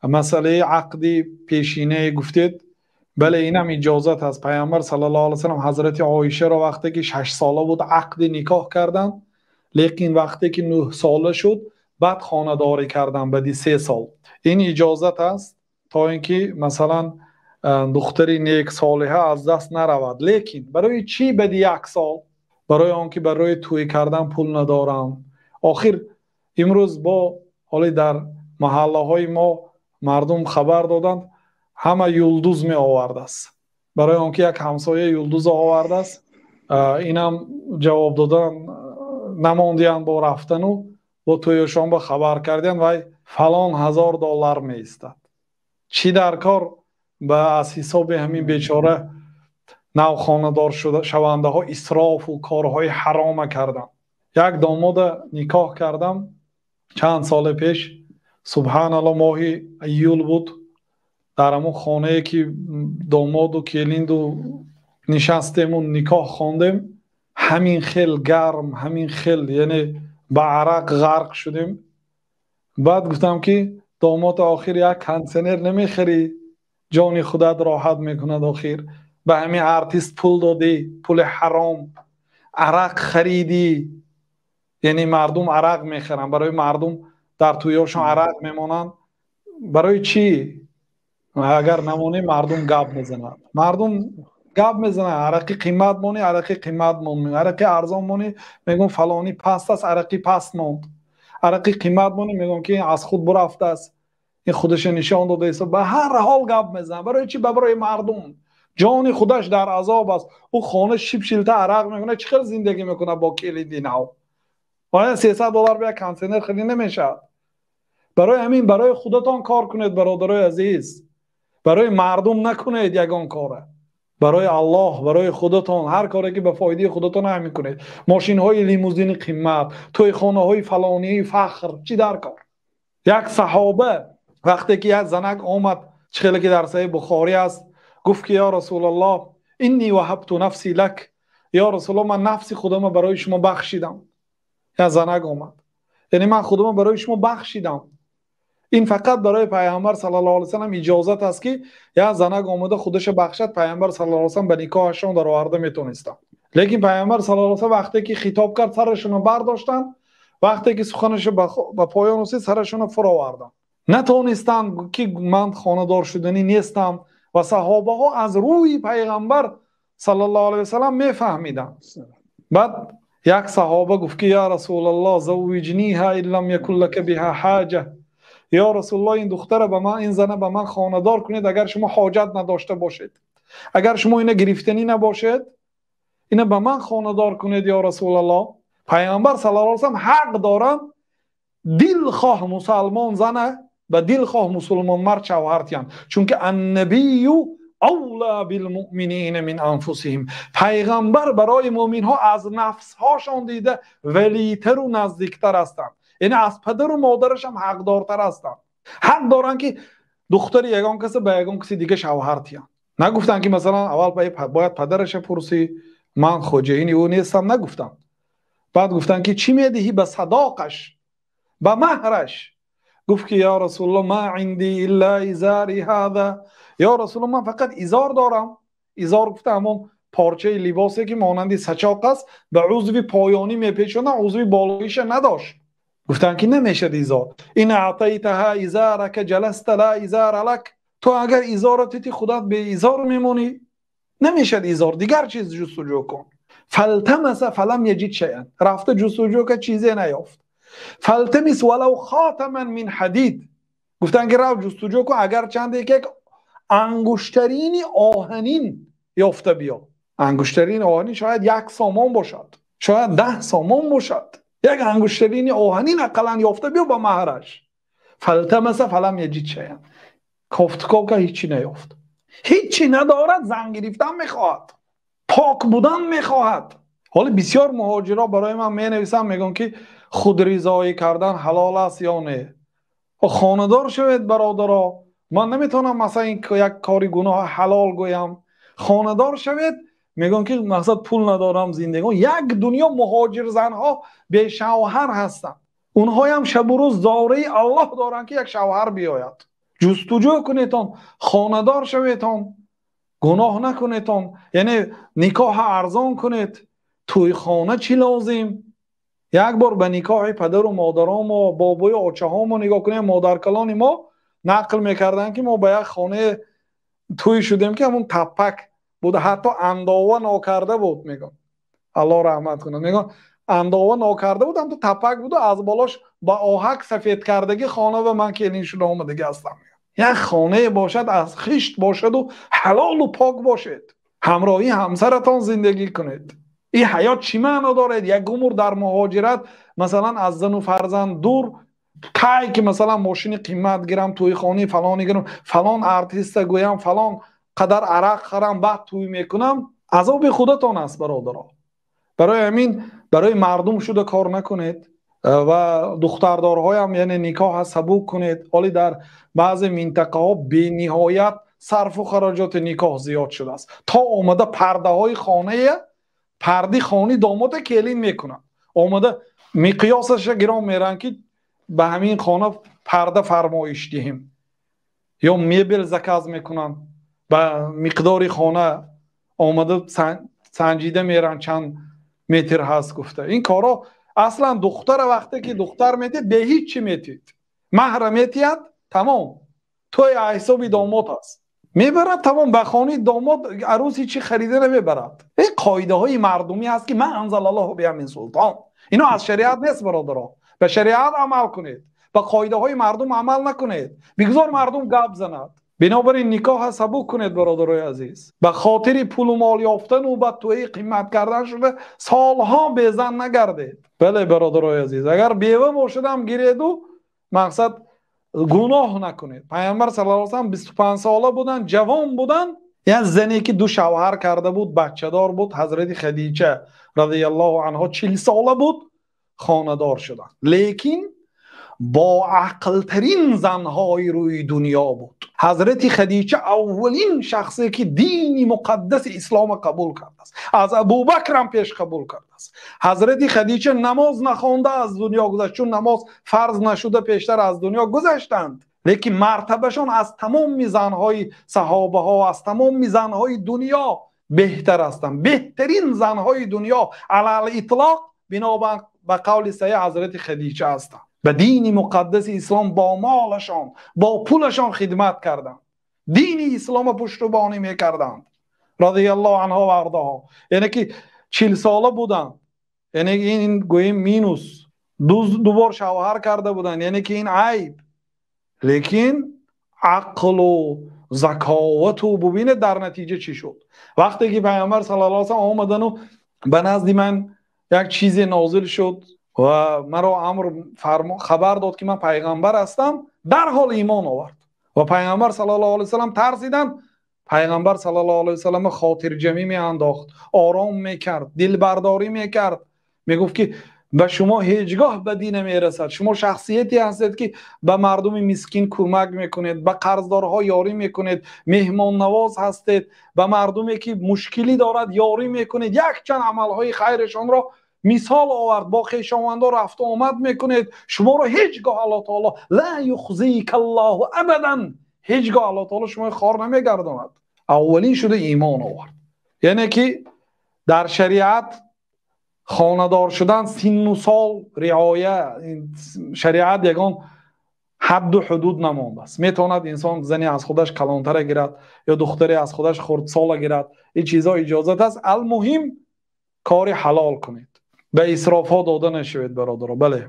Масъалаи ақди пешина гуфтед, бале, инам иҷозат аст. Паёмбар саллаллоҳу алайҳи васаллам ҳазрати Оишаро вақте ки 6 сола буд ақди никоҳ карданд, лекин вақте ки 9 сола шуд баъд хонадорӣ карданд баъди 3 сол. Ин иҷозат аст то инки масалан духтари нек солиҳа аз даст наравад. Лекин барои чӣ баъди 1 сол? Барои он ки барои тӯй кардан пул надорам. Охир имрӯз бо ҳоле дар маҳаллаҳои мо мардум хабар доданд, ҳама юлдуз меовардааст. Барои он ки як ҳамсоя юлдуз овардааст, инам ҷавоб додан намондиянд бо рафтану бо тӯяшон ба хабар кардиянд, вай фалон $1000 меистад. Чӣ дар кор ба аз ҳисоби ҳамин бечора навхонадор шавандаҳо исрофу корҳои ҳарома карданд. Як домода никоҳ кардам чанд сола пеш, субҳаналлоҳ, моҳи июл буд. Дар ҳамон хонае ки домоду келинду нишастему никоҳ хондем, ҳамин хел гарм, ҳамин хел, яъне ба арақ ғарқ шудем. Баъд гуфтам ки домод, охир як кондитсионер намехарӣ, ҷони худат роҳат мекунад. Охир ба ҳамин артист пул додӣ, пули ҳаром, арақ харидӣ. Яъне мардум арақ мехаранд, барои мардум дар тӯёшон арақ мемонанд. Барои чӣ? Агар намонӣ мардум гап мезанад. Мардум гап мезанад, арақи қимат монӣ, арақи қимат монд, арақи арзон монӣ, мегӯм фалонӣ паст аст, арақи паст монд. Арақи қимат монӣ, мегӯм ки аз худ бурафтааст, ин худашро нишон додааст. Ба ҳар ҳол гап мезанад. Барои чӣ? Барои мардум. Ҷони худаш дар азоб аст. Ӯ хона шибшилта арақ мекунад, чӣ хел зиндагӣ мекунад бо келиди нав? Оя $300 ба як кондитсионер харид намешавад? Барои ҳамин барои худатон кор кунед, бародарои азиз. Барои мардум накунед ягон кора. Барои Аллоҳ, барои худатон ҳар коре ки ба фоидаи худатон ҳамин кунед. Мошинҳои лимузини қимат, тӯйхонаҳои фалонии фахр, чӣ дар кор? Як саҳоба вақте ки як занак омад, чӣ хеле ки дар Саҳеҳи Бухорӣ аст, гуфт ки ё Расулуллоҳ, инни ваҳабту нафси лак, ё Расулуллоҳ, ман нафси худамро барои шумо бахшидам. Як занак омад, яъне ман худамро барои шумо бахшидам. Ин фақат барои Пайғамбар саллаллоҳу алайҳи васаллам иҷозат аст ки як занак омада худашро бахшад, Пайғамбар саллаллоҳу алайҳи васаллам ба никоҳашон дароварда метонистанд. Лекин Пайғамбар саллаллоҳу алайҳи васаллам вақте ки хитоб кард, сарашонро бардоштанд, вақте ки суханашро ба поён расид, сарашонро фуроварданд. Натонистанд ки ман хонадор шуданӣ нестам ва саҳобаҳо аз рӯи Пайғамбар саллаллоҳу алайҳи васаллам мефаҳмиданд. Баъд як саҳоба гуфт ки ё Расулуллоҳ, заввиҷниҳа ин лам якун лака биҳа ҳоҷа, ё Расулуллоҳ, ин духтара ба ман, ин зана ба ман хонадор кунед агар шумо ҳоҷат надошта бошед, агар шумо ина гирифтанӣ набошед, ина ба ман хонадор кунед ё Расулуллоҳ. Пайғамбар саллаллоҳу алайҳи васаллам ҳақ доранд дилхоҳ мусалмон зана ба дилхоҳ мусулмон мард шавҳар диҳанд, чунки аннабию авла билмуъминина мин анфусиҳим, пайғамбар барои муъминҳо аз нафсҳошон дида валитару наздиктар ҳастанд, яъне аз падару модараш ҳам ҳақдортар ҳастанд. Ҳақ доранд ки духтари ягон касе ба ягон каси дига шавҳар диҳанд. Нагуфтанд ки масалан аввал бояд падараша пурсӣ, ман хоҷаини ӯ нестам, нагуфтанд. Баъд гуфтанд ки чӣ медиҳӣ ба садоқаш, ба маҳраш? Гуфт ки ё Расулуллоҳ, ма инди илла изари ҳаза, ё Расулуллоҳ, ман фақат изор дорам. Изор гуфта ҳамон порчаи либосе ки монанди сачоқ аст, ба узви поёнӣ мепечонад, узви болоиша надошт. Гуфтанд ки намешад изор. Ин аътайтаҳа изарака ҷаласта ла изара лак, ту агар изорро тити худат беизор мемонӣ, намешад изор, дигар чиз ҷустуҷӯ кун. Фалтамаса фалам яҷид шайан, рафта ҷустуҷӯ кард, чизе наёфт. Фалтамис валав хотаман мин ҳадид, гуфтанд ки рав ҷустуҷӯ кун агар чанде ки як ангуштарини оҳанин ёфта биё. Ангуштарини оҳанин шояд 1 сомон бошад, шояд 10 сомон бошад, як ангуштарини оҳанин ақаллан ёфта биё ба маҳраш. Фалтамаса фалам яҷид шайан, кофтуков кард, ҳичи наёфт. Ҳичи надорад, зан гирифтан мехоҳад, пок будан мехоҳад. Ҳоло бисёр муҳоҷирҳо барои ман менависанд, мегӯянд ки худризоӣ кардан ҳалол аст ё не. Хонадор шавед бародаро, ман наметавонам масалан як кори гуноҳ ҳалол гӯям. Хонадор шавед, мегӯянд ки мақсад пул надорам, зиндагӣ. Як дунё муҳоҷир занҳо бешавҳар ҳастанд, онҳоям шабу рӯз зораи Аллоҳ доранд ки як шавҳар биёяд. Ҷустуҷӯ кунедон, хонадор шаветон, гуноҳ накунедон, яъне никоҳ арзон кунед. Тӯйхона чӣ лозим? Як бор ба никоҳи падару модаромо, бобою очаҳомо нигоҳ кунем. Модаркалони мо нақл мекарданд, ки мо ба як хона тӯй шудем, ки ҳамун таппак буд, ҳатто андова нокарда буд, мегӯн. Аллоҳ раҳмат кунад. Мегӯн, андова нокарда буд, ҳамту таппак буду аз болош ба оҳак сафед кардагӣ хона ба ман келин шуда омадагӣ ҳастам. Як хонае бошад, аз хишт бошаду ҳалолу пок бошед. Ҳамроҳи ҳамсаратон зиндагӣ кунед. Ин ҳаёт чӣ маъно дорад? Як умр дар муҳоҷират, масалан, аз зану фарзанд дур, кай ки масалан мошини қимат гирам, тӯйхонаи фалоне гирам, фалон артиста гӯям, фалон қадар арақ харам, баъд тӯй мекунам, азоби худатон аст, бародаро. Барои ҳамин барои мардум шуда кор накунед ва духтардорҳоям, яъне никоҳ сабук кунед. Ҳоле дар баъзе минтақаҳо бениҳоят сарфу хароҷоти никоҳ зиёд шудааст. То омада пардаҳои хонае, парди хони домода келин мекунад. Омада миқёсаша гирон меранд, ки ба ҳамин хона парда фармоиш диҳем. Ё мебел заказ мекунанд, ба миқдори хона омада санҷида меранд, чанд метр ҳаст гуфта. Ин корро аслан духтара вақте ки духтар метиҳад, бе ҳеҷ чӣ метиҳад. Маҳра метиҳад, тамом. Тӯй ҳисоби домод аст. Мебарад, тамом, ба хонаи домод арӯси чӣ харида намебарад. Ин қоидаҳои мардумӣ аст, ки ма анзалаллоҳу биҳа мин султон. Ино аз шариат нест, бародаро. Ба шариат амал кунед, ба қоидаҳои мардум амал накунед. Бигзор мардум гап занад. Бинобар ин никоҳ сабук кунед, бародарои азиз. Ба хотири пулу мол ёфтану ба тӯи қимат кардан шуда солҳо безан нагардед. Бале, бародарои азиз, агар бева бошадам гиреду, мақсад гуноҳ накунед. Пайғамбар саллаллоҳу алайҳи васаллам 25 сола буданд, ҷавон буданд. Як зане ки ду шавҳар карда буд, бачадор буд, ҳазрати Хадича радияллоҳу анҳо 40 сола буд, хонадор шуданд. Лекин бо ақлтарин занҳои рӯи дунё буд. Ҳазрати Хадича аввалин шахсе ки дини муқаддаси ислома қабул кардааст. Аз Абубакр ҳам пеш қабул кардааст. Ҳазрати Хадича намоз нахонда аз дунё гузашт, чун намоз фарз нашуда пештар аз дунё гузаштанд. Лекин мартабашон аз тамоми занҳои саҳобаҳо, аз тамоми занҳои дунё беҳтар ҳастанд. Беҳтарин занҳои дунё алал итлоқ бинобар ба қавли саҳеҳ ҳазрати Хадича ҳастанд. Ба дини муқаддаси ислом бо молашон, бо пулашон хидмат карданд. Дини ислома пуштубонӣ мекарданд. Радияллоҳу анҳо ва ардоҳо. Яъне ки 40 сола буданд. Яъне ин гӯем минус. Ду бор шавҳар карда буданд. Яъне ки ин айб. Лекин ақлу заковату бубинед дар натиҷа чӣ шуд. Вақте ки Пайғамбар саллаллоҳу алайҳи васаллам омадану ба назди ман як чизе нозил шуд ва маро амр хабар дод, ки ман пайғамбар ҳастам, дарҳол имон овард. Ва Пайғамбар саллаллоҳу алайҳи васаллам тарсиданд. Пайғамбар саллаллоҳу алайҳи васаллам хотирҷамӣ меандохт, ором мекард, дилбардорӣ мекард. Мегуфт, ки ба шумо ҳеҷ гоҳ бадӣ намерасад. Шумо шахсияте ҳастед, ки ба мардуми мискин кӯмак мекунед, ба қарздорҳо ёрӣ мекунед, меҳмоннавоз ҳастед, ба мардуме ки мушкилӣ дорад ёрӣ мекунед. Якчанд амалҳои хайрашонро мисол овард, бо хешовандо рафту омад мекунед. Шуморо ҳеҷ гоҳ Аллоҳ таоло ла юхзикаллоҳу абадан, ҳеҷ гоҳ Аллоҳ таоло шуморо хор намегардонад. Аввалин шуда имон овард. Яъне ки дар шариат хонадор шудан синну сол риоя, шариат ягон ҳадду ҳудуд намондааст. Метавонад инсон зане аз худаш калонтара гирад ё духтаре аз худаш хурдсола гирад. Ин чизҳо иҷозат аст. Алмуҳим кори ҳалол кунед. Ба исрофҳо дода нашавед, бародаро. Бале.